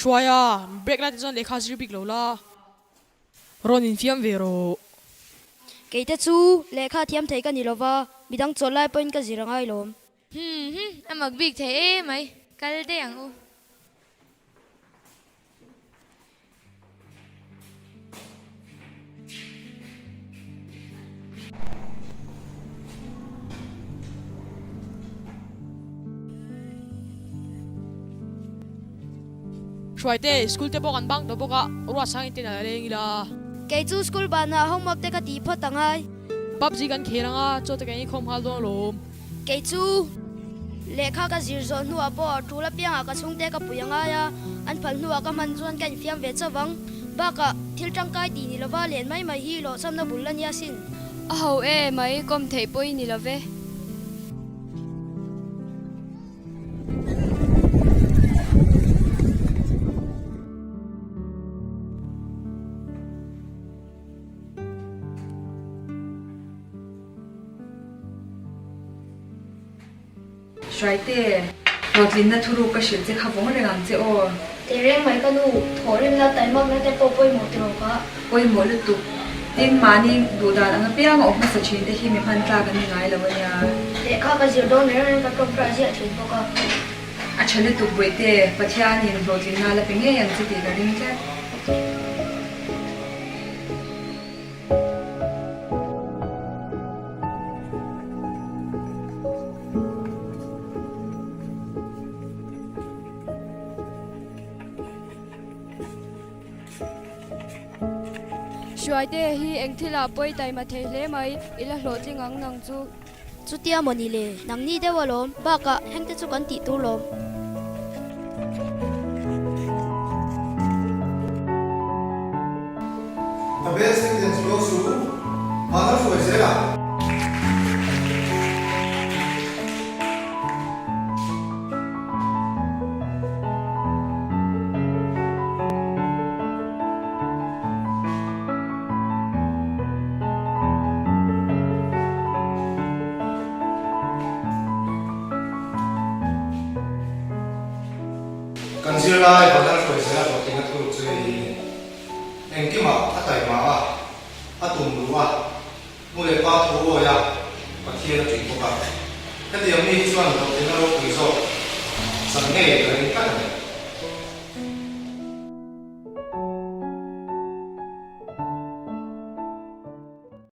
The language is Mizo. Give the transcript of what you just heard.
Hruaia, break lai te chuan lehkha zir bik lo la, rawn infiam ve rawh. Kei te chu lehkha thiam thei ka ni lo va, midang chawlh lai pawhin ka zir a ngai lawm. Hmm hmm, a mak bik thei em mai, kal daih ang u. Hruaite, school te pawh kan bang tawh bawk a, ruahsang in ten a la leng ila. Kei chu school banah homework te ka tih phawt angai. PUBG kan khel anga, chaw te kan inkhawm nghal dawn alawm. Kei chu lehkha ka zir zawh hnuah pawh tul apiangah ka chhungte ka pui a ngai a, an phal hnuah ka hman chuan ka infiam ve chauh vang. Bakah, thil tangkai tih ni lova len mai mai hi hlawhchhamna bul a nia sin. A ho e mai, kawm theih pawh i ni lo ve. Hruaite, hlawhtlinna thuruk ka hrilh che kha vawng reng ang che aw. Tehreng mai ka nu, thawhrimna taimakna te pawh pawimawh tiraw kha. Pawimawh lutuk. Tin, mahni duhdan ang apiang a awm hmasa thin te hi mi hman tlak an ni ngai lo a nia. Lehkha ka zir dawn reng reng ka tawngtai ziah thin bawk a. A tha lutuk Bawihte, Pathianin hlawhtlinna la pe ngei ang che tih ka ring tlat. Hruaite hi eng thilah pawi taima thei hle mai, i la hlawhtling ang nang chu. Chutia maw ni le, nangni deuh alawm, bakah hengte chu kan tih tur lawm. The best sentence goes to Mother Hruaizela. Kan zirlai Vanlal Hruaizela hlawhtlinna thuruk chu hei hi a ni. Engkimah a taima a, a tum ruh a, nu leh pa thu awi a, Pathian a ṭih bawk a. Hetiang mi hi chuan hlawhtlinna ropui zawk chan ngei ka ring tlat a ni.